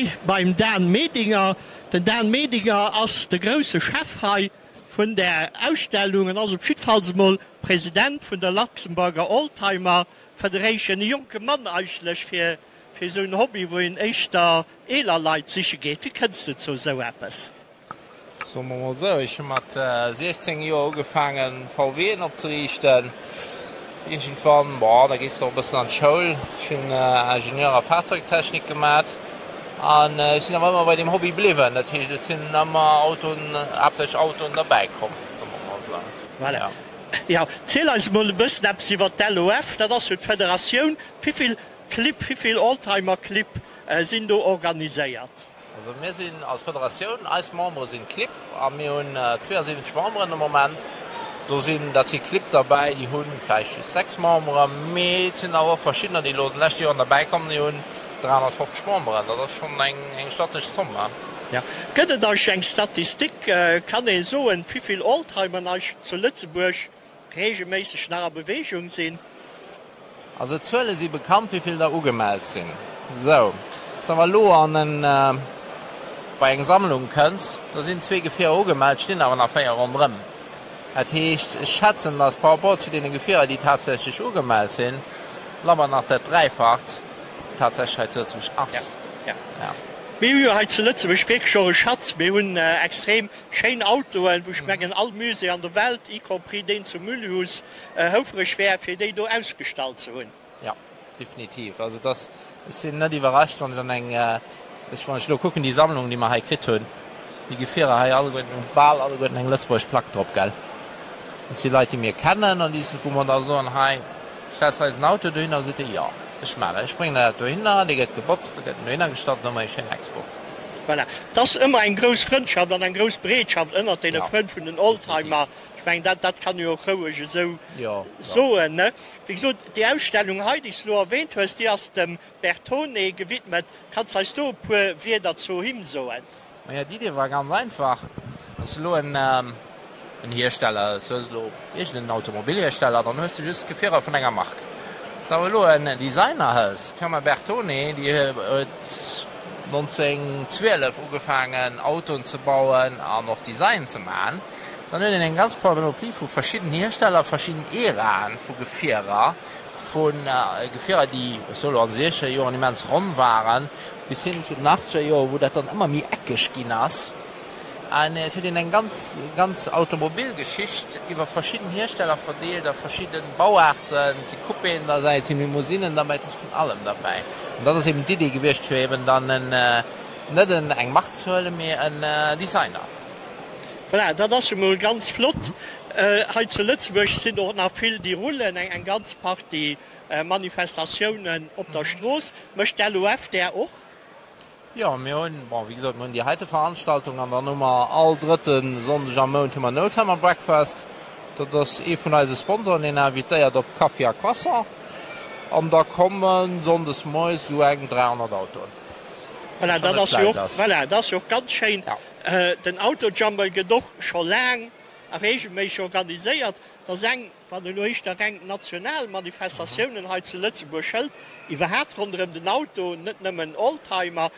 hei beim Dan Medinger. Den Dan Medinger ass de grousse Chef hei vun där Ausstellung en ass op jiddefalls emol President vun der Luxemburger Oldtimer Federation. E jonke Mann eigentlech fir esou en Hobby, wou een éischter eeler Leit siche geet. Wéi kënns de zu esou eppes? Soe mer mol esou, ech hu mat 16 Joer ugefaangen VWen opzeriichten. Iergendwann, bon, da gees de och e bëssen an d'Schoul. Ech hunn Ingenieur a Fahrzeugtechnik gemat an ech sinn awer ëmmer bei deem Hobby bliwwen. Dat heescht, et sinn ëmmer Autoen, haaptsächlech Autoen derbäi komm, soe mer mol esou. Voilà. Jo, ziel eis emol e bëssen eppes iwwer d'LOF. Dat ass jo d'Federatioun. Wivill Clibb, wivill Oldtimer-Clibb sinn do organiséiert? Also mir sinn als Federatioun, eis Membere sinn d'Clibb a mir hunn 72 Memberen de Moment. Do sinn, dat si Clibb derbäi, déi hu vläicht just 6 Memberen, mee et sinn awer och verschiddener, déi elo den leschte Joren derbäi kommen, déi hunn 350 Memberen. Dat ass schonn eng eng stattlech Zomm. Jo. Gëtt et eigentlech eng Statistik, kann ee soen, wivill Oldtimer eigentlech zu Lëtzebuerg reegelméisseg nach a Beweegung sinn. Also d'Zuele si bekannt, wéi vill der ugemellt sinn. Sou, s de awer elo an en, bei eng Sammlung kënns, da sinn zwee Gefierer ugemellt, stinn awer nach 4 ronderëm. Dat heescht, ech schätzen, dass par rapport zu deene Gefierer, déi tatsächlech ugemellt sinn, labber nach dat Dräifacht tatsächlech hei zu Lëtzebuerg ass. Jo. Mir hu jo hei zu Lëtzebuerg wierklech och e Schatz. Mir hunn extrem Schéin Autoen, wou ech mengen all Musée an der Welt, y compris deen zu Mulhouse, houfereg wär fir déi do ausgestallt ze hunn. Jo, definitiv. Also et ass, ech sinn net iwwerrascht, wann ech an eng, ech, wann ech elo kucken, déi Sammlung, déi mer hei kritt hunn, déi Gefierer hei alleguerten hunn bal alleguerten eng Lëtzebuergesch Plack drop, gell. Dat si Leit, déi mir kennen an déi, wou mer da soen, hei, stells de eis en Auto dohinner? Seet e, jo, ech maachen dat, ech bréngen der dat dohinner, dee gëtt gebotzt, da gëtt en dohinner gestallt, dann hu mer eng schéin Expo. Voilà. Et ass ëmmer eng grouss Frëndschaft an eng grouss Bereetschaft ënnert deene Frënn vun den Oldtimer. Ech mengen, dat, dat kann ee jo och roueg esou soen. Wéi gesot, déi Ausstellung hei, déi s de elo erwähnt hues, déi ass dem Bertone gewidmet. Kanns de eis do e puer Wierder zu him soen? Maja, d'Idee war ganz einfach. Wann s de elo en. En Hiersteller, s hues elo iergend en Automobilhiersteller, dann hues de just Gefierer vun enger Mark. S de awer elo en Designer hëls, d'Firma Bertone, déi huet 1912 ugefaangen Autoen ze bauen an och Design ze maachen, dann huet een eng ganz Panoplie vu verschidden Hiersteller, verschidden Äraen vu Gefierer, vu Gefierer, déi, ech soe elo, an de siechzeger Joren immens ronn waren, bis hin zu den achtzeger Joren, wou dat dann ëmmer méi eckeg ginn ass. An et huet een eng ganz, ganz Automobilgeschicht iwwer verschidden Hiersteller verdeelt a verschidde Bauaarten. Et si Coupéen derbäi, et si Limousinen derbäi, et ass vun allem derbäi. An dat ass eben d'Idee gewiescht, fir eben dann en, net en, eng Mark ze huelen, mee en Designer. Voilà, dat ass jo mol ganz flott. Hei zu Lëtzebuerg sinn och nach vill déi rullen, eng ganz Partie Manifestatiounen op der Strooss. Mécht d'LOF där och? Jo, mir hunn, bon, wéi gesot, mir hunn déi heite Veranstaltung an dann hu mer all drëtte Sonndeg am Mount hu mer en Oldtimer Breakfast. Dat ass ee vun eise Sponsoren, deen invitéiert op Kaffi a Croissant. An da komme sonndes moies esou eng 300 Autoen. Voilà, dat ass jo och, voilà, dat ass jo och ganz schéin. Den Autojumble gëtt och scho laang a reegelméisseg organiséiert. Dat ass eng Wann een elo éischter reng national Manifestatiounen hei zu Lëtzebuerg hëlt, iwwerhaapt ronderëm den Auto, net nëmmen Oldtimer,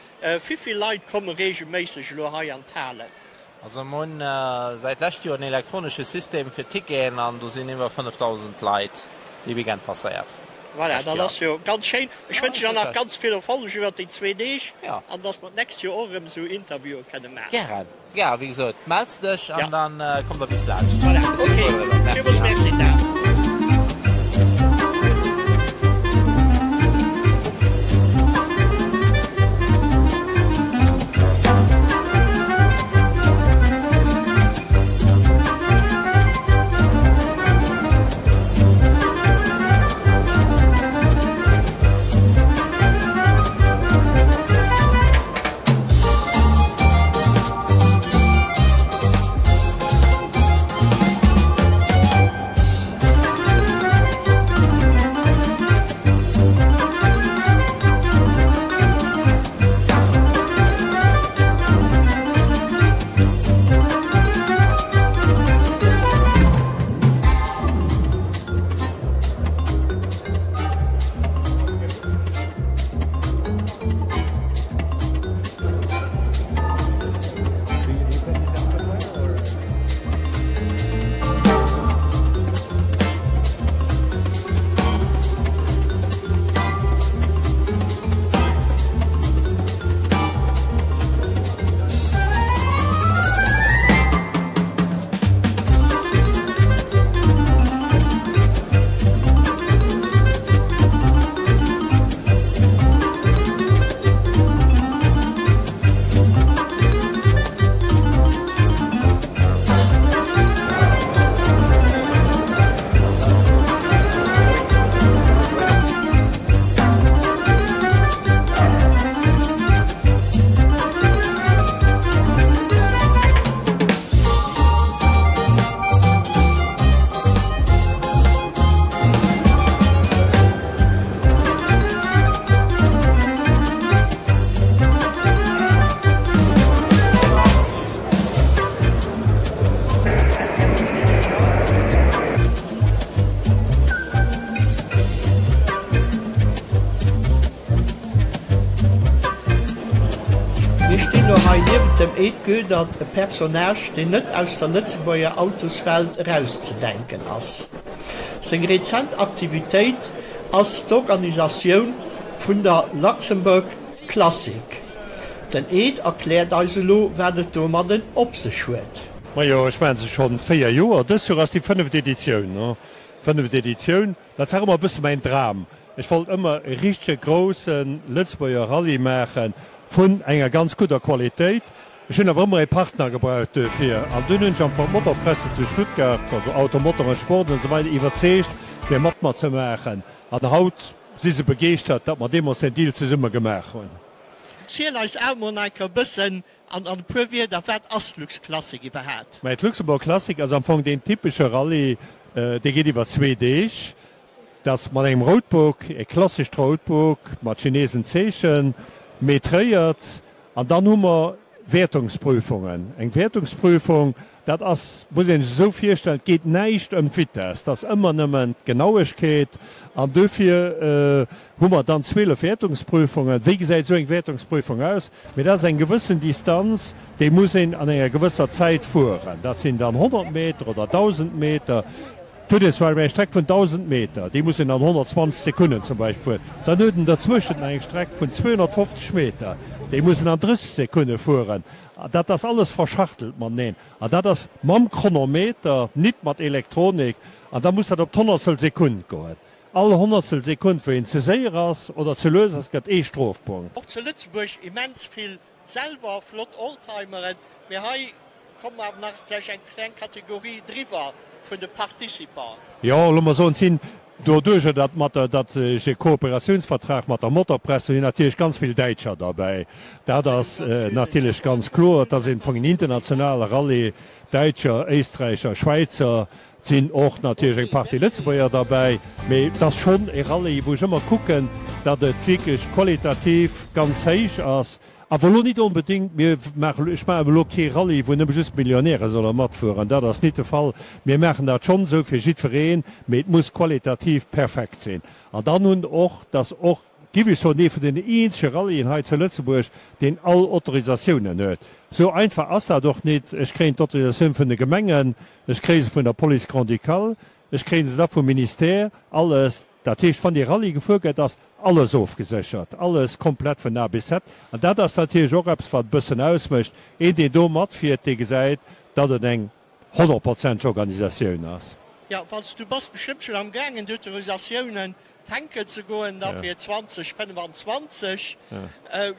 wivill Leit komme reegelméisseg elo hei an d'Halen? Also mir hunn säit lescht Joer en elektronesche System fir d'Ticketen an do sinn iwwer 5.000 Leit dee Weekend passéiert. Voilà, dat ass jo ganz schéin. Ech wënschen der nach ganz vill Erfolleg iwwert déi zwee Deeg an dass mer d'nächst Joer och erëm esou Interviewe kënne maachen. Gären. Ja, wéi gesot, mells dech an dann kommt der bis laanscht. Voilà, ok. Villmools Merci, Dan. Ed Goedert e Personnage, deen net aus der Lëtzebuerger Autoswelt erauszedenken ass. Seng rezent Aktivitéit ass d'Organisatioun vun der Luxembourg Classic. Den Ed erkläert eis elo, wat et domadden op sech huet. Majo, ech maachen se schonn 4 Joer. Dëst Joer ass déi fënneft Editioun. Fënneft Editioun. Dat war ëmmer e bësse mäin Dram. Ech wollt ëmmer e richtege grousse Lëtzebuerger Rallye maache vun enger ganz gudder Qualitéit. Ech hunn awer ëmmer ee Partner gebraucht duerfir. An dunn hunn ech am Fong d'Motorpresse zu Stuttgart, also Auto, Motor und Sport an esou weider, iwwerzeegt, fir mat mer ze maachen. An haut si se begeeschtert, datt mer deemools den Deal zesumme gemaach hunn. Ziel eis awer mol nach eng Kéier e bëssen an an e puer Wierder, wat ass d'Lux Classic iwwerhaat? Mä d'Luxembourg Classic ass am Fong deen typesche Rallye, dee geet iwwer zwee Deeg. Dat ass mat engem Roadbook, e klassescht Roadbook mat chinesen Zeechen, metréiert. An dann hu mer Wertungsprüfungen. Eng Wertungsprüfung, dat ass, muss een sech esou virstellen, et geet näischt ëm d'Vitess, et ass ëmmer nëmmen d'Genauegkeet. An dofir hu mer dann 12 Wertungsprüfungen. Wéi gesäit esou eng Wertungsprüfung aus? Mee dat ass eng gewëssen Distanz, déi muss een an enger gewësser Zäit fueren. Dat sinn dann 100 Meter oder 1.000 Meter. Et huet een zum Beispill eng Streck vun 1.000 Meter, déi muss een an 120 Sekunnen zum Beispill fueren. Dann huet en derzwëschent nach eng Streck vun 250 Meter, déi muss en an 30 Sekunne fueren. Dat ass alles verschachtelt mateneen. An dat ass mam Chronometer, nit mat Elektronik. An da muss dat op d'Honnertstel Sekunn goen. All Honnertstel Sekunn, wou een ze séier ass oder ze lues ass, gëtt ee Strofpunkt. Och zu Lëtzebuerg immens vill Selwer flott Oldtimeren, mee hei komme mer awer nach vläicht eng kleng Kategorie driwwer vun de Participanten. Jo, lo mer soen, et sinn doduercher, datt mat der, datt ech e Kooperatiounsvertrag mat der Motorpress hunn, sinn natierlech ganz vill Däitscher derbäi. Dat ass natierlech ganz kloer. Et ass am Fong en internationale Rallye, Däitscher, Éisträicher, Schwäizer, Et sinn och natierlech eng Partie Lëtzebuerger derbäi, mee et ass schonn e Rallye, wou ech ëmmer kucken, datt et wierklech qualitativ ganz héich ass. Awer elo nit onbedéngt, mir maachen, ech maachen elo kee Rallye, wou nëmme just Millionäre solle matfueren, dat ass nit de Fall. Mir maachen dat schonn esou fir jiddwereen, mee et muss qualitativ perfekt sinn. An dann hunn och, datt och, Giff ech soen, ee vun den eenzege Rallyen hei zu Lëtzebuerg, deen all Autorisatiounen huet. Sou einfach ass dat och nit. Ech kréien d'Autorisatioun vun de Gemengen, ech kréie se vun der Police grand-ducale, ech kréie se da vum Ministère, alles. Dat heescht, wann dee Rallye gefuer gëtt, ass alles ofgeséchert, alles komplett vun A bis Z. An dat ass natierlech och eppes, wat e bëssen ausmécht. Een, deen do matfiert, dee gesäit, datt et eng honnertprozenteg Organisatioun ass. Jo, wann s du bass bestëmmt schonn am gaangen d'Autorisatiounen fänken ze goen da fir 2025,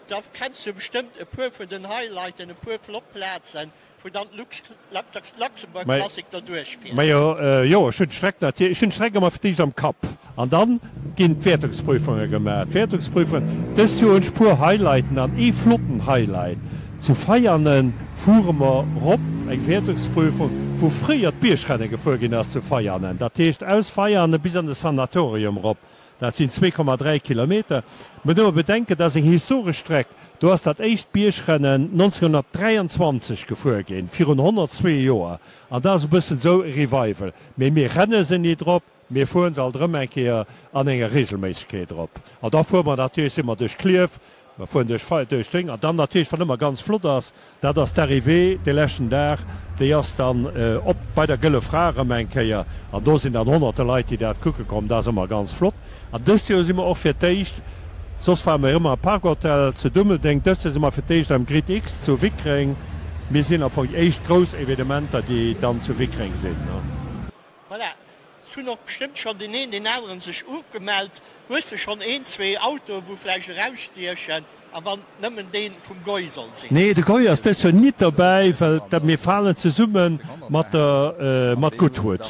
da kenns du bestëmmt e puer vun den Highlighten, e puer flott Plazen, wou dann d'Luxembourg Classic derduerch fiert. Majo, jo, ech hunn d'Streck natierlech, ech hunn d'Streck ëmmer fir d'éischt am Kapp an dann ginn d'Wäertungsprüfunge gemaach. D'Wäertungsprüfungen, dëst Joer hunn ech puer Highlighten an ee flotten Highlight, zu Veianen fuere mer rop, eng Wäertungsprüfung, wou fréier d'Biergrenne gefuer ginn ass zu Veianen, dat heescht aus Veianen bis an de Sanatorium rop, dat sinn 2,3 Kilometer. Mä do bedenken, dat ass eng historesch Streck, do ass dat éischt Biergrennen 1923 gefuer ginn, virun 102 Joer, an dat ass e bëssen esou e Revival. Mee mir renne se nit rop, mir fuere se alt erëm eng Kéier an enger Regelméissegkeet erop. An da fuere mer natierlech, si mer duerch Klierf, Mer fueren duerch Fei, duerch Dréng an dann natierlech, wat ëmmer ganz flott ass, dat ass d'Arrivée dee leschten Dag, déi ass dann op bei der Gëlle Fra erëm eng Kéier an do sinn dann honnerte Leit, déi dat kucke kommen. Dat ass ëmmer ganz flott. An dëst Joer si mer och fir d'éischt, soss ware mer ëmmer am Park Hotel zu Dummeldeng, dëst Joer si mer fir d'éischt am Grid X zu Wickreng. Mir sinn am Fong déi éischt grouss Evenementer, déi dann zu Wickreng sinn. Voilà, et hunn och bestëmmt schonn deen een, deen aneren sech ugemellt. Hues de schonn een, zwee Autoen, wou vläicht erausstiechen, a wann et nëmmen dee vum Goy soll sinn? Nee, de Goy ass dës Joer nit derbäi, well dat mir falen zesumme mat der mat Goodwood.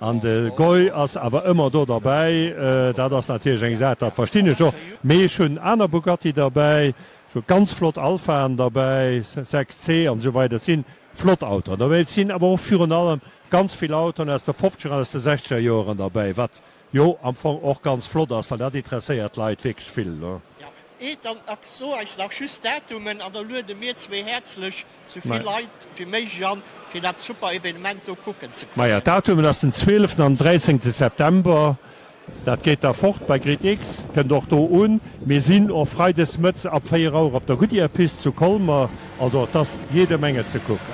An de Goy ass awer ëmmer do derbäi. Dat ass natierlech eng Saach, dat verstinn ech och. Mee ech hunn aner Bugatti derbäi, ech hu ganz flott Alfaen derbäi, 6C an esou weider. Et sinn flott Autoen derbäi. Et sinn awer och virun allem Ganz vill Autoen aus de fofzeger an aus de sechzeger Joeren derbäi, wat jo am Fong och ganz flott ass, well dat interesséiert d'Leit wierklech vill. Jo, Ed, dann so eis nach just d'Datumen an da luede mir zwee häerzlech sou vill Leit wéi méiglech an, fir dat super Evenement do kucken ze kommen. Maja, d'Datumen ass den 12 an 13 September. Dat geet da fort bei Grid X, kënnt och do un. Mir sinn och freides mëtts ab 4 Auer op der Goodyear Pist zu Colmer. Also et ass jede Menge ze kucken.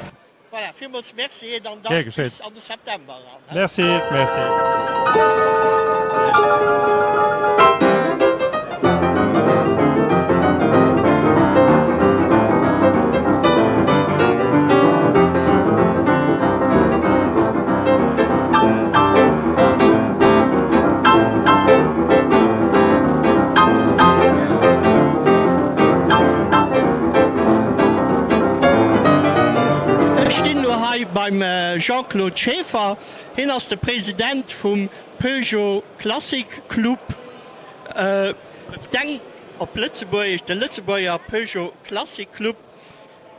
Voilà, villmools Merci Ed an dann bis an de September eran. Merci, merci. Ech stinn elo hei beim Jean-Claude Schaeffer. Hien ass de President vum Peugeot Classic Club. Denk op Lëtzebuergesch, de Lëtzebuerger Peugeot Classic Club.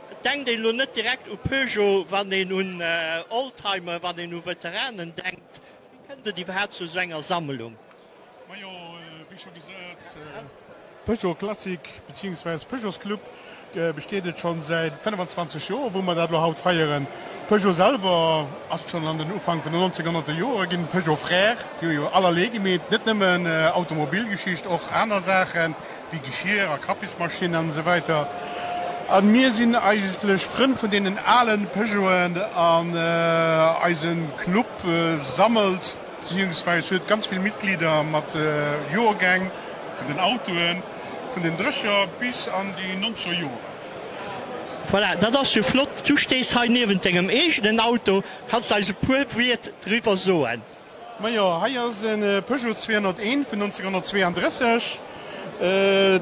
Et denkt een elo net direkt u Peugeot, wann een un Oldtimer, wann een u Veteranen denkt. Wéi kënnt et iwwerhaapt zu esou enger Sammlung? Majo, wéi scho gesot, Peugeot Classic beziehungsweise Peugeots Club besteet et schonn säit 25 Joer, wou mer dat elo haut feieren. Peugeot selwer ass et schonn an den Ufank vun den 1900er Joere ginn. Peugeot Frères, déi hu jo allerlee gemeet, net nëmmen Automobilgeschicht, och aner Saachen wéi Geschir a Kaffismaschinn an esou weider. A mir sinn eigentlech Frënn vun deenen alen Peugeoten an eise Club sammelt beziehungsweis huet ganz vill Mitglieder mat Joergäng vun den Autoen vun den Drécher bis an déi nonzeger Joren. Voilà, dat ass jo flott. Du stees hei niewent dengem eegenen Auto. Kanns de eis e puer Wuert driwwer soen? Majo, hei ass e Peugeot 201 vun 1932.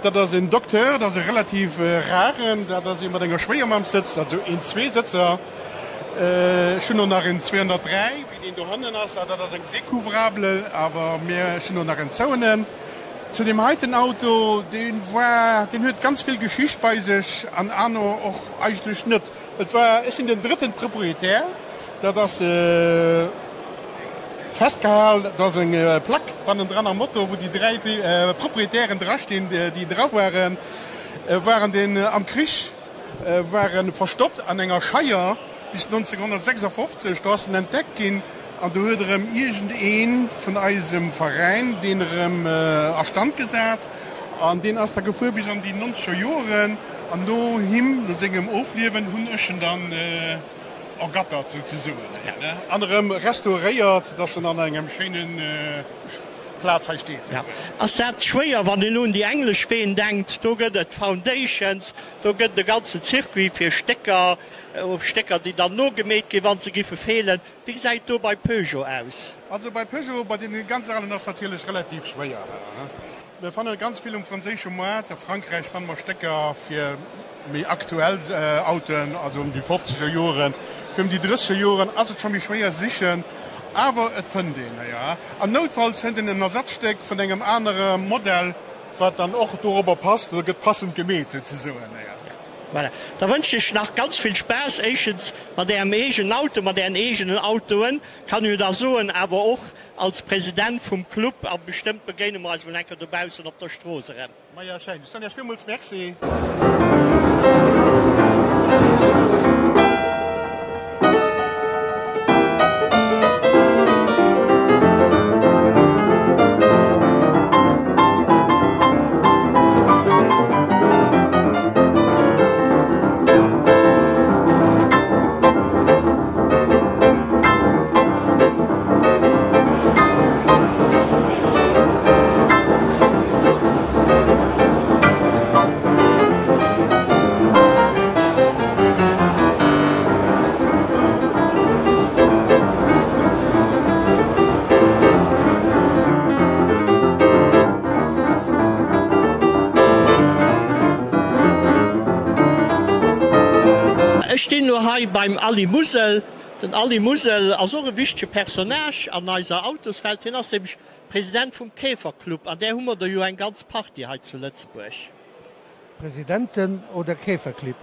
Dat ass en Docteur, dat ass e relativ raren. Dat ass ee mat enger Schwéiermamm sëtzt, also een Zweesëtzer. Ech hunn och nach en 203, wéi deen dohannen ass, dat ass eng découvrable, awer mir, ech hunn och nach en zouenen. Zu deem heiten Auto, dee war, deen huet ganz vill Geschicht bei sech an aner och eigentlech net. Et war, ech sinn den drëtten Propriétaire, dat ass festgehal, do ass eng Plack bannendran am Moto, wou déi dräi Propriétairen drastinn, déi dra waren, waren deen am Krich. War en verstoppt an enger Scheier bis 1956, do ass en entdeckt ginn an do huet erëm iergend een vun eisem Veräin deen erëm a Stand gesat an deen ass da gefuer bis an déi nonzeger Joeren an no him, no sengem Ofliewen hunn ech en dann ergattert souzesoen an erëm restauréiert, dass en an engem schéinen. Plaz hei steet. Ja. Ass dat schwéier, wann een elo un déi englesch Ween denkt? Do gëtt et Foundations, do gëtt et e ganze Circuit fir Stécker, Stécker, déi dann nogemeet ginn, wa se giffe feelen. Wéi gesäit et do bei Peugeot aus? Also bei Peugeot, bei deene ganz alen, ass natierlech relativ schwéier. Mir fanne ganz vill um franséische Moart. A Frankräich fanne mer Stécker fir méi aktuell Autoen, also ëm déi fofzeger Joren. Fir ëm déi drësseger Joren ass et scho méi schwéier sichen, awer et fënnt een. An noutfalls fënnt een en Ersatzstéck vun engem anere Modell, wat dann och dorobber passt oder gëtt passend gemeet souzesoen. Voilà, da wënschen ech nach ganz vill Spaass, éischtens mat Ärem eegenen Auto, mat Ären eegenen Autoen, kann een jo da soen, awer och als President vum Club a bestëmmt begéine mer eis mol eng Kéier dobaussen op der Strooss erëm. Maja, schéin. Ech soen Iech villmools Merci. Ech stinn elo hei beim Aly Musel. Den Aly Musel ass och e wichtege Personnage an eiser Autoswelt. Hien ass nämlech President vum Käferclub, an där hu mer der jo eng ganz Partie hei zu Lëtzebuerg. Presidenten oder Käferclub?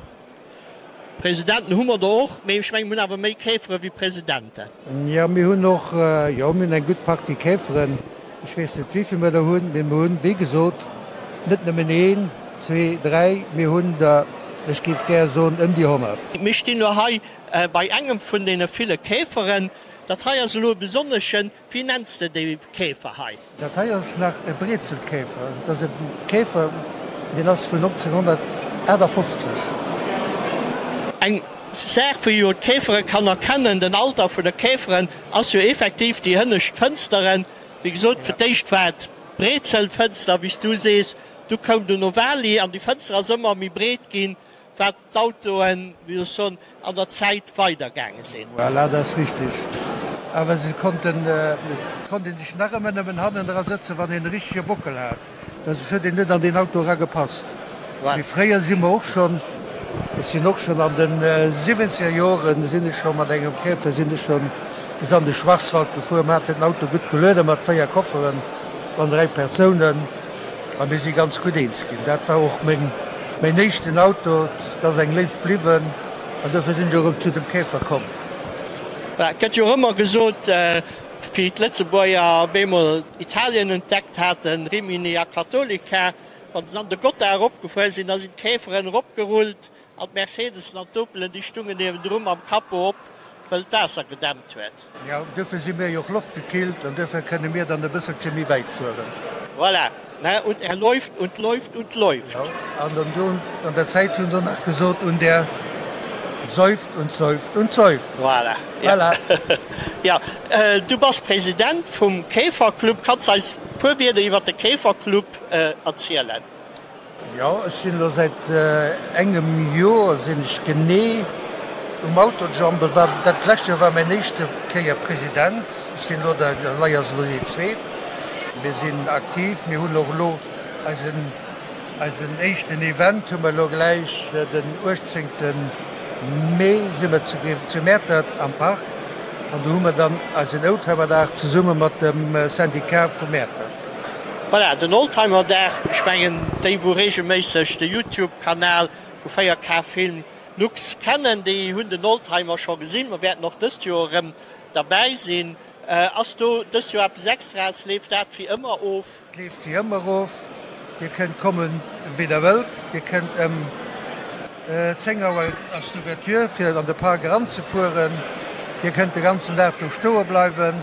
Presidenten hu mer der och, mee ech mengen, mir hunn awer méi Käfere wéi Presidenten. Jo, mir hunn och, jo, mir hunn eng gutt Partie Käferen. Ech weess net, wéi vill mer der hunn, mee mir hunn, wéi gesot, net nëmmen een, zwee, dräi, mir hunn der, ech géif gär soen, ëm déi 100. Mir stinn elo hei bei engem vun deene ville Käferen. Dat hei ass elo e besonneschen. Wéi nenns de dee Käfer hei? Dat hei ass nach e Brezelkäfer. Dat ass e Käfer, deen ass vun 1958. Eng Saach wou jo d'Käfere kann erkennen, den Alter vun de Käferen ass jo effektiv déi hënnescht Fënsteren. Wéi gesot, fir d'éischt war et d'Brezelfënster, wéi s du sees, du koum den Ovali an déi Fënster ass ëmmer méi breet ginn, wat d'Autoen, wéi soll ech soen, an der Zäit weidergaange sinn. Voilà, dat ass richtig. Awer se konnten, et konnt een sech nach ëmmer nëmmen hannen dra sëtzen, wann een e richtege Bockel hat, well soss huet een net an deen Auto era gepasst. Mee fréier si mer och schonn, ech sinn och schonn an de siwwenzeger Joren sinn ech scho mat engem Käfer sinn ech schonn bis an de Schwarzwald gefuer. Mer haten den Auto gutt geluede mat 4 Kofferen an 3 Persounen. A mir si ganz gutt eens ginn. Dat war och meng, mäin éischten Auto. Et ass eng Léift bliwwen an dofir sinn ech och erëm zu dem Käfer komm. Et gëtt jo och ëmmer gesot, wéi d'Lëtzebuerger op eemol Italien entdeckt haten, Rimini a Cattolica, wa se dann de Gothard eropgefuer sinn, da sinn d'Käferen eropgerullt An d'Mercedesen an d'Opelen, déi stungen niewendru mam Capot op, wëll d'Waasser gedämpt huet. Jo, duerfir si mir jo och loftgekillt an duerfir kënne mir dann e bësselche méi wäit fueren. Voilà, ne, und er läuft und läuft und läuft. Jo, an dann do an der Zäit hunn se och nach gesot, und er säuft und säuft und säuft. Voilà, jo. Voilà. Jo, du bass President vum Käferclub. Kanns eis e puer Wierder iwwer de Käferclub erzielen? Jo, ech sinn elo säit engem Joer sinn ech genee um Autojumble. War dat lescht Joer war mäin éischte Kéier President. Ech sinn elo der Lei ass elo déi zweet. Mir sinn aktiv. Mir hunn och elo eisen eisen éischten Event hu mer elo gläich den 18 Mee si mer zu zu Mäertert am Park an do hu mer dann eisen Oldtimerdag zesumme mat dem Syndicat vu Mäertert. Voilà, den Oldtimer-Dag. Ech mengen, déi wou regelméisseg de Youtube-Kanal vu 4K Film Lux kennen, déi hunn den Oldtimer scho gesinn. Mer wäerten och dëst Joer erëm derbäi sinn. Ass do dëst Joer eppes Extraes? Leeft dat wéi ëmmer of? Et leeft wéi ëmmer of. Dir kënnt kommen, wéi der wëllt. Dir kënnt ëm 10 Auer ass d'Ouverture fir an de Park eranzefueren. Dir kënnt de ganzen Dag do stoe bleiwen.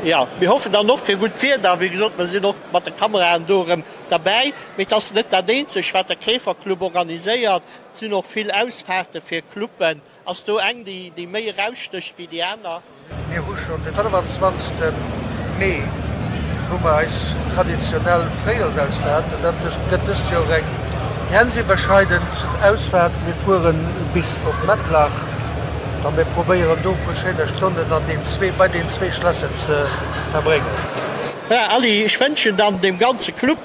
Jo, mir hoffen dann och fir gutt Wieder. Wéi gesot, mer sinn och mat de Kameraen do erëm derbäi. Mee et ass net dat eenzegt, wat de Käferclub organiséiert. Et sinn och vill Ausfahrte fir Cluben. Ass do eng, déi méi erausstécht wéi déi aner? Mir hu schonn de 25. Mee hu mer eis traditionell Fréijoersausfahrt an dat gëtt dëst Joer eng grenziwwerschreidend Ausfahrt. Mir fuere bis op Mettlach a mir probéieren do e puer schéiner Stonnen an den zwee, bei den zwee Schlässer ze verbréngen. Voilà Aly, ech wënschen dann dem ganze Club,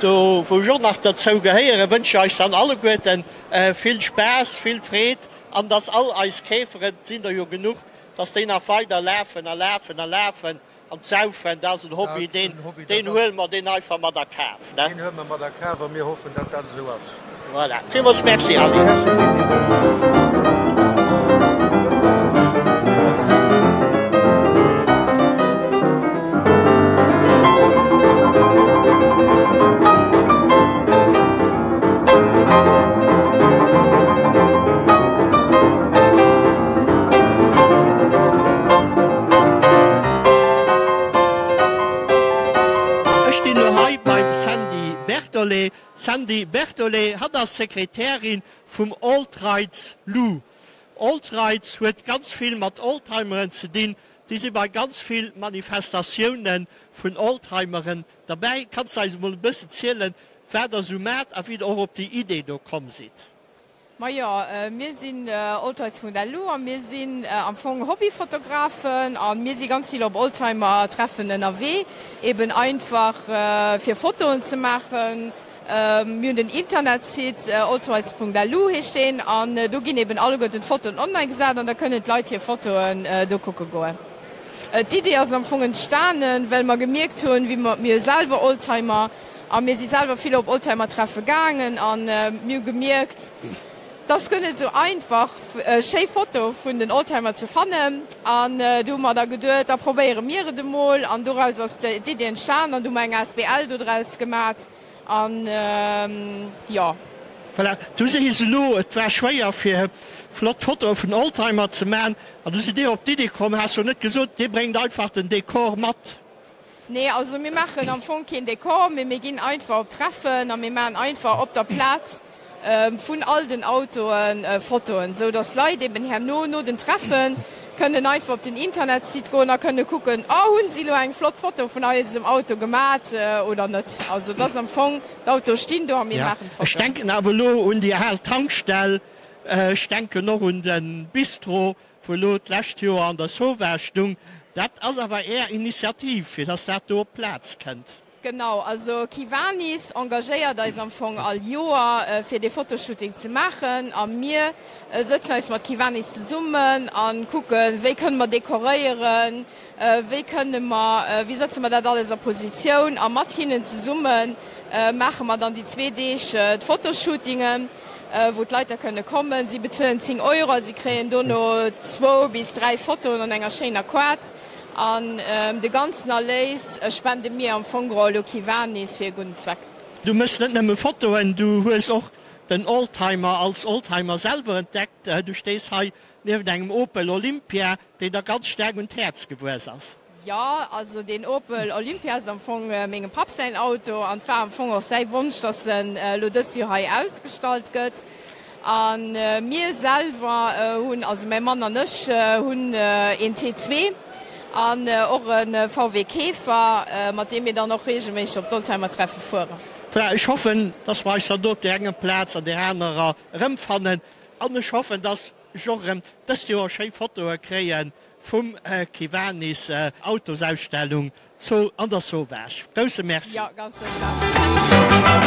do wou ech och nach derzou gehéieren, wënsche eis dann alleguerten Vill Spaass, vill Freed an dass all eis Käferen, et sinn der jo genuch, dass déi nach weider lafen a lafen a lafen an d'Saufen, dat ass en Hobby, deen deen huele mer deen einfach mat a Kaf, ne? Deen huele mer mat a Kaf a mir hoffen, dat dat esou ass. Voilà, villmools Merci Aly. Merci villmools. Ech stinn elo hei beim Sandy Bertholet. D'Sandy Bertholet, hatt ass Sekretärin vum Alltrides Lu. Alltrides huet ganz vill mat Oldtimeren ze dinn. Déi si bei ganz vill Manifestatioune vun Oldtimeren Derbäi. Kanns de eis emol e bëssen zielen, wat der sou maacht a wéi der och op déi Idee do komm sidd? Majo, mir sinn Oldtimes.lu a mir sinn am Fong Hobbyfotografen a mir si ganz vill op Oldtimer-Treffen ënnerwee, eben einfach fir Fotoen ze maachen. Mir hunn den Internetsite oldtimes.lu heescht deen an do ginn eben alleguerten d'Fotoen online gesat an da kënnen d'Leit hir Fotoen do kucke goen. D'Idee ass am Fong entstanen, well mer gemierkt hunn, wéi mer, mir hu selwer Oldtimer a mir si selwer vill op Oldtimer-Treffe gaangen a mir hu gemierkt, et ass guer net esou einfach, schéi Foto vun den Oldtimer ze fannen. An du hu mer da geduet, da probéiere mir et emol an doraus ass d'Idee entstan an du hu mer eng asbl dodraus gemat. An jo. Voilà, du sees elo, et war schwéier fir flott Fotoe vun Oldtimer ze man, an du sidd dir op d'Iddi komm, has jo net gesot, dir bréngt einfach den Dekor mat? Nee, also mir maachen am Fong keen Dekor, mee mir ginn einfach op Treffen a mir maachen einfach op der Plaz. vun all den Autoen Fotoen, sou dass Leit eben herno no den Treffen kënnen einfach op den Internetsite goen a kënne kucken, oh hunn si elo eng flott Foto vun eisem Auto gemat oder net. Also et ass am Fong, d'Autoe stinn do a mir maachen Ech d'Fotoen. denken awer elo un déi al Tankstell, ech denken och un de Bistro, wou elo d'lescht Joer an der Sauvage stung. Dat ass awer Är Initiativ, fir dass dat do op d'Plaz kënnt. Genau, also Kiwanis engagéiert eis am Fong all Joer fir dee Fotoshooting ze maachen a mir sëtzen eis mat Kiwanis zesummen a kucken, wéi kënne mer dekoréieren, wéi kënne mer, wéi sëtze mer dat alles a Positioun a mat hinnen zesumme maache mer dann déi zwee Deeg d'Fotoshootingen, wou d'Leit da kënne kommen. Si bezuelen 10 Euro a si kréien dono zwou bis dräi Fotoen an enger schéiner Quad. An de ganzen Erléis spende mir am Fong geholl u Kiwanis fir e gudden Zweck. Du méchs net nëmme Fotoen, du hues och den Oldtimer als Oldtimer selwer entdeckt. Du stees hei niewent engem Opel Olympia, deen der ganz staark un d'Häerz gewuess ass. Jo, also deen Opel Olympia ass am Fong mengem Papp säin Auto an et war am Fong och säi Wonsch, dass en elo dëst Joer hei ausgestallt gëtt. A mir selwer hunn, also mäi Mann an ech, hunn een T2 an och e VW Käfer, mat deem mir dann och reegelméisseg op d'Oldtimertreffe fueren. Voilà, ech hoffen, dass mer eis dann do op där enger Plaz an där anerer erëmfannen. An ech hoffen, dass ech och erëm dëst Joer schéi Fotoe kréie vum Kiwanis Autosausstellung Zoo an der Sauvage. Grousse Merci. Jo, ganz sécher.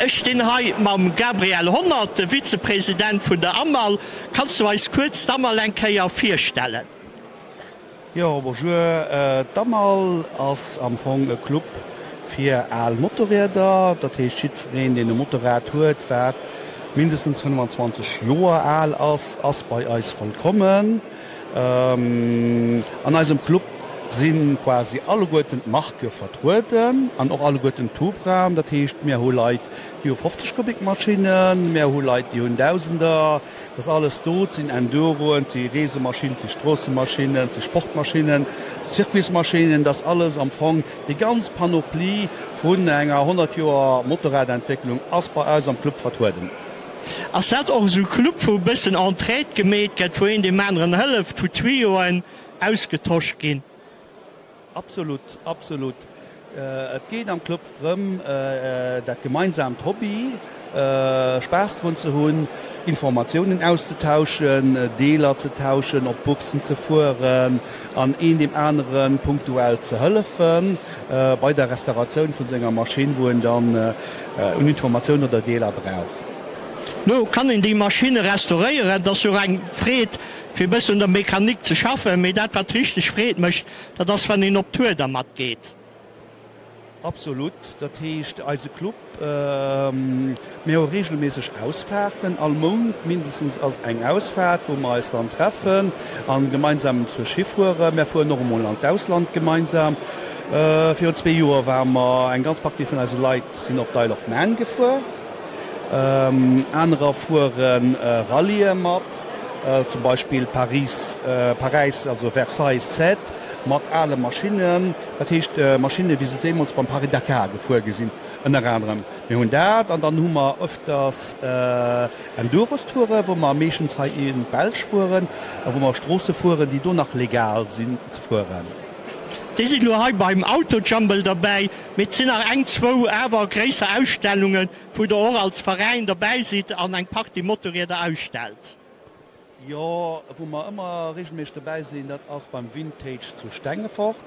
Ech stinn hei mam Gabriel Honnert, de Vizepresident vun der AMAL. Kanns du eis kuerz d'AMAL eng Kéier virstellen? Jo, bonjour. D'AMAL ass am Fong e Club fir al Motorrieder. Dat heescht, jiddwereen, deen e Motorrad huet, wat mindestens 25 Joer al ass, ass bei eis wëllkommen. An eisem Club si quasi alleguerten d'Marke vertrueden an och alleguerten d'Hubraum. Dat heescht, mir hu Leit, déi hu 50 Kubik Maschinnen, mir hu Leit, déi hunn Dausender. Et ass alles do. Et sinn Enduroen, et si Reesemaschinen, et si Stroossemaschinen, et si Sportmaschinnen, Circuitsmaschinen. Et ass alles am Fong, déi ganz Panoplie vun enger 100 Joer Motorradentwécklung ass bei eis am Club vertrueden. Ass dat och esou e Club, wou e bëssen Entraide gemeet gëtt, wou een deem aneren hëlleft, wou Tuyauxen ausgetosch ginn? Absolut, absolut. Et geet am Club drëm, dat gemeinsaamt Hobby, Spaass drun ze hunn, Informatiounen auszetauschen, Deeler ze tauschen, op Boursen ze fueren an een deem anere punktuell ze hëllefe bei der Restauratioun vu senger Maschinn, wou en dann un Informatiounen oder Deeler brauch. Lo kann een déi Maschinne restauréieren, et ass jo och eng Freed fir e bëssen un der Mechanik ze schaffen, mee dat wat richteg Freed mécht, dat ass wann een op Tour dermat geet. Absolut, dat heescht eise Club, mir hu regelméisseg Ausfahrten, all Mount mindestens ass eng Ausfahrt, wou mer eis dann treffen an gemeinsam zur Schi fueren. Mär fueren och emol an d'Ausland gemeinsam. Virun zwee Joer ware mer, eng ganz Partie vun eise Leit sinn op d'Isle of Man gefuer, anerer fuere Rallyë mat. Zum Beispill Paris, Paräis, also Versailles, Sète, mat ale Maschinnen, dat heescht Maschinne wéi se deemools beim Paris-Dakar gefuer gi sinn, ënner anerem. Mir hunn dat an dann hu mer öfters Endurostouren, wou mer meeschtens hei in d'Belsch fueren a wou mer Stroosse fueren, déi do nach legal sinn ze fueren. Dir sidd elo hei beim Autojumble derbäi, mee et sinn nach eng, zwou awer gréisser Ausstellungen, wou Der och als Veräin derbäi sidd an eng Partie Motorrieder ausstellt. Jo, wou mer ëmmer regelméisseg dobäi sinn, dat ass beim Vintage zu Stengefort.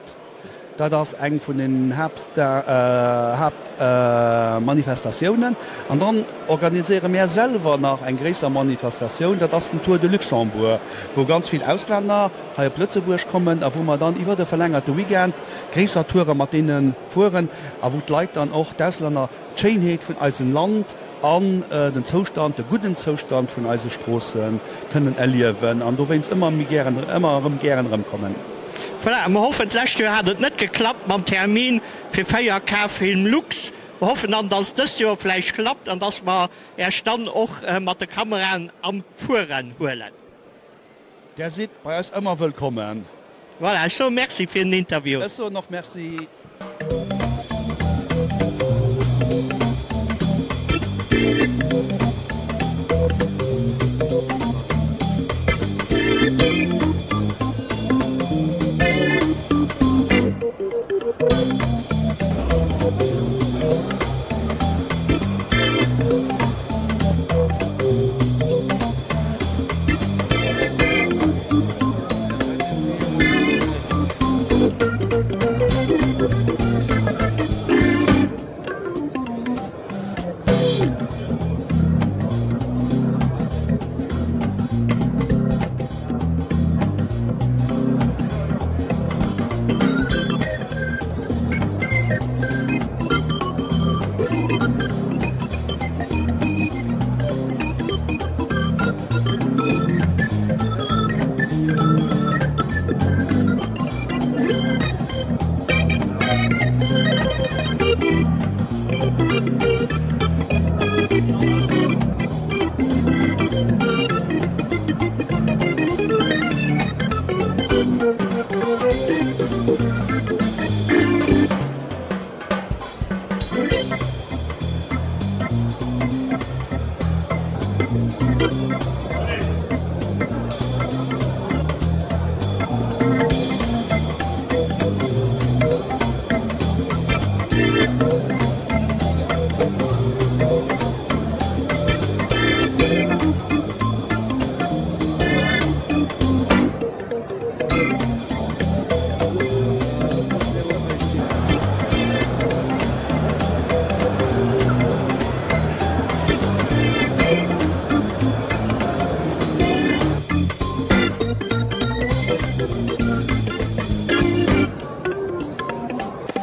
Dat ass eng vun den Haaptmanifestatiounen. An dann organiséiere mär selwer nach eng gréisser Manifestatioun, dat ass den Tour de Luxembourg, wou ganz vill Auslänner hei op Lëtzebuerg kommen a wou mer dann iwwert e verlängerte Weekend gréisser Toure mat deene fueren a wou d'Leit dann och, d'Auslänner, d'Schéinheet vun eisem Land an den Zoustand, de gudden Zoustand vun eise Stroosse kënnen erliewen an dowéinst ëmmer méi gären, ëmmer erëm gären erëmkommen. Voilà, mer hoffen, d'lescht Joer hat et net geklappt mam Termin fir 4 K Film Lux. Mer hoffen dann, dass et dëst Joer vläicht klappt an dass mer Äech dann och mat de Kameraen am Fueren huelen. Där sidd bei eis ëmmer wëllkommen. Voilà, ech soe Merci fir den Interview. Ech soen och Merci.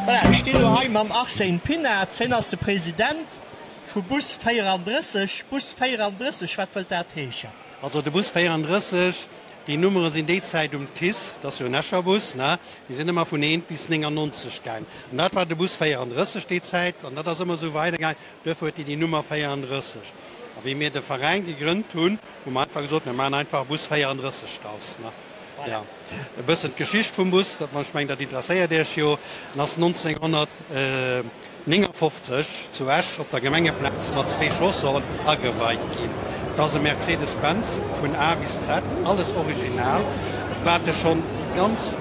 Voilà, ech stinn elo hei mam Arsène Pinard. Hien ass de President vu Bus 34. Bus 34, wat wëllt dat heeschen? Also de Bus 34, déi Nummere sinn déi Zäit um TICE, dat ass jo en Escher Bus, ne, déi sinn ëmmer vun 1 bis 99 gaang. An dat war de Bus 34 déi Zäit an dat ass ëmmer esou weidergaang, duerfir huet deen déi Nummer 34. A wéi mir de Veräin gegrënnt hunn, hu mer einfach gesot, mir maachen einfach Bus 34 draus, ne. Jo, e bëssen d'Geschicht vum Bus, dat, ech mengen, dat interesséiert Iech jo. En ass 1959 zu Esch op der Gemengeplaz mat zwee Chaussonen ageweit ginn. Et ass e Mercedes-Benz vun A bis Z, alles original. Wat e schonn ganz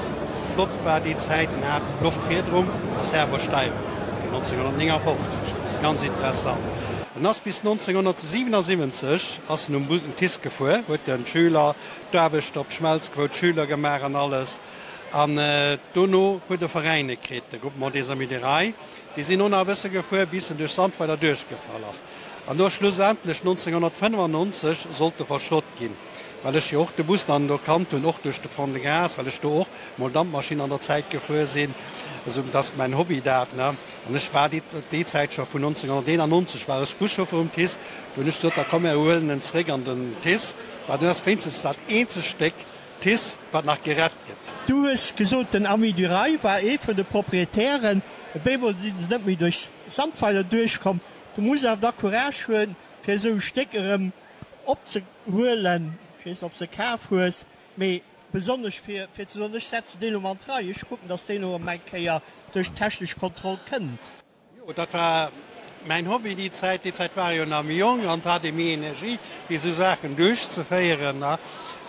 flott war déi Zäit, en hat Loftfiederung a Servosteierung fir 1959, ganz interessant. En ass bis 1977 ass en um Bus, um TICE gefuer, huet den Schüler d'Aarbecht op d'Schmelzquout, Schüler gemaach an alles. An dono huet e Veräine kritt, de Groupement des Amis des Rails. Déi sinn och nach e bësse gefuer, bis en duerch Sandweiler duerchgefall ass. An do schlussendlech 1995 sollt e verschrott ginn, well ech jo och de Bus dann do kannt hunn, och duerch de Fond-de-Gras, well ech do och mol Dampmaschinn an der Zäit gefuer sinn. Esou, dat ass mäin Hobby dat, ne. An ech war déi Zäit scho, vun 1991 war ech Buschauffer um TICE. Do hunn ech gesot, da komm mir huelen en zréck an den TICE. Well dat ass wéinstens dat eenzegt Stéck TICE, wat nach gerett gëtt. Du hues gesot, den Ami du Rail war ee vun de Proprietären. Op eemol si se net méi duerch Sandweiler duerchkomm. Du muss awer da Courage hunn, fir esou e Stéck erëm opzehuelen. Ech weess net, ob s de kaf hues, mee besonnesch fir fir ze soen, ech setzen deen elo an d'Rei, ech kucken, datt deen elo erëm eng Kéier duerch d'technesch Kontroll kënnt. Jo, dat war mäin Hobby déi Zäit. Déi Zäit war ech jo nach méi jonk an hat ee méi Energie fir esou Saachen duerchzeféieren.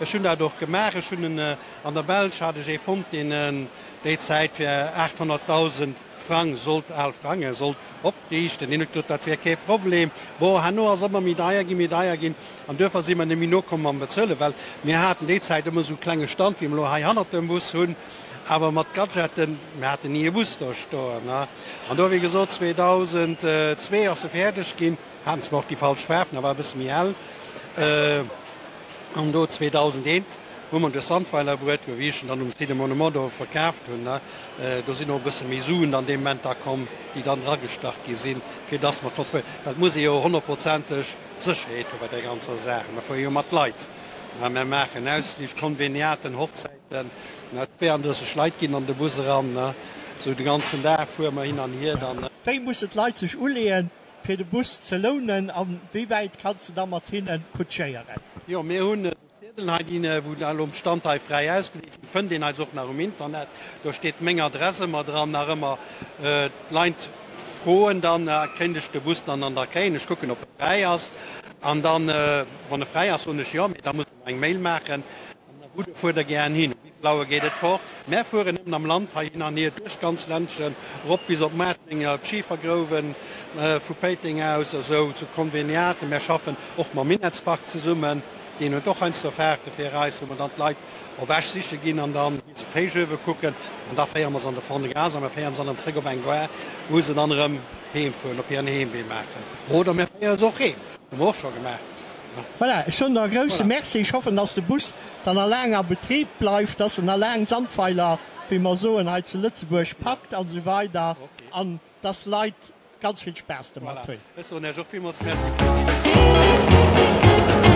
Ech hunn dat och gemaach. Ech hunn en an der Belsch hat ech ee fonnt, deen en déi Zäit fir 800.000 Frang sollt, al Frange, sollt opriichten. Deen huet gesot, dat wier kee Problem. Bon, herno ass ëmmer méi deier ginn, méi deier ginn an duerfir si mer net méi nokomm mam Bezuelen, well mir haten déi Zäit ëmmer esou e klenge Stand, wéi mer elo hei hannert dem Bus hunn. Awer mat Gadgeten, mir haten ni e Bus do stoen. An do, wéi gesot, 2002 ass e fäerdeg ginn, haten zwar och déi falsch Faarf, war e bësse méi hell. An do 2001 hu mer en duerch Sandweiler bruet, wéi ech en dann um Site des Monuments do verkaaft hunn. Do sinn och e bësse méi Suen dann dee Moment da komm, déi dann eragestach gi sinn, fir dass mer d'Hotfuer, well et muss ee jo honnertprozenteg Sécherheet hu bei där ganzer Saach. Mer fuere jo mat Leit, mer maachen Ausflich, Konveniaten, Hochzäiten. 32 Leit ginn an de Bus eran, sou de ganzen Dag fuere mer hin an hier dann. Wéi mussen d'Leit sech uleeën, fir de Bus ze lounen a wéi wäit kanns de da mat hinne kutschéieren? Jo, mir hunn esou Ziedelen hei, déi wou elo um Stand hei fräi ausgeleet ginn, fënnt een eis och nach um Internet. Do steet meng Adress ëmmer dran, nach ëmmer. D'Leit froen dann, kéint ech de Bus dann an der kréien? Ech kucken, ob e fräi ass an dann, wann e fräi ass, soen ech jo, mee da muss e mer eng Mail maachen. An wou fuert der gären hin? Um wéivill Auer geet et fort? Mär fueren nëmmen am Land hei hin an hier, duerch d'ganz Ländchen, erop bis op Maarteng, op d'Schifergrouwen, vu Péiteng aus esou zu Konveniaten. Mär schaffen och mam Minettspark zesummen, deen huet och heiansdo Fahrte fir eis, wou mer dann d'Leit op Esch siche ginn an dann gi se d'Héichuewe kucken an da féiere mer se an de Fond-de-Gras a mer féieren se dann erëm zréck op eng Gare, wou se dann erëm heemfueren, op hiren Heemwee maachen. Oder mir féiere se och heem, hu mer och scho gemaach. Voilà, ech soen der e grousse Merci. Ech hoffen, dass de Bus dann nach laang a Betrib bleift, dass en nach laang Sandweiler, wéi mer soen hei zu Lëtzebuerg, packt an esou weider an dass d'Leit ganz vill Spaass domat hunn. Voilà, ech soen Iech och villmools Merci fir d'Invitatioun.